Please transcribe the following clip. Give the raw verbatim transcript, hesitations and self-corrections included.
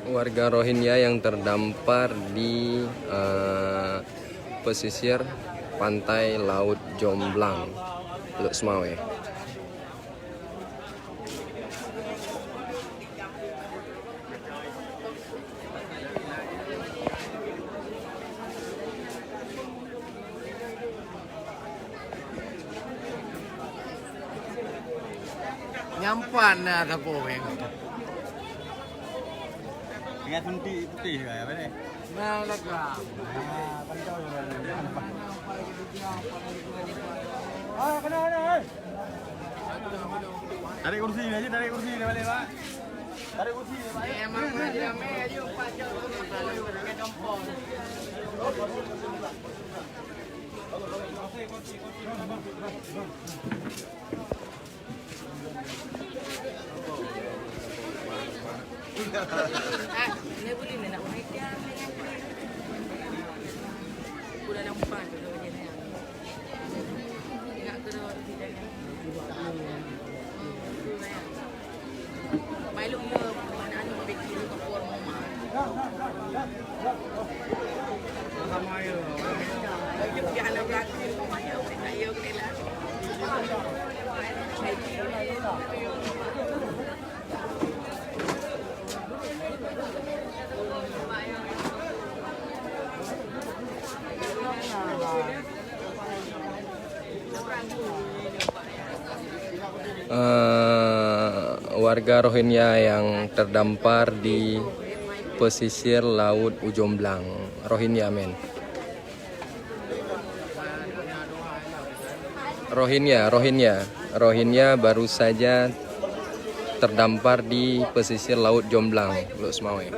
Warga Rohingya yang terdampar di, eh, pesisir pantai Laut Jomblang, Lhokseumawe. Nyampan na sapo meng. Ingat suntik putih ke apa ni? Nah, lagam. Ah, kena, kena, eh. Tarik kursi dia aja, tarik kursi dia balik, Pak. Tarik kursi dia, Pak. Eh, warga Rohingya yang terdampar di pesisir Laut Ujong Blang. Rohingya, men. Rohingya, Rohingya. Rohingya baru saja terdampar di pesisir Laut Jomblang, Lhokseumawe.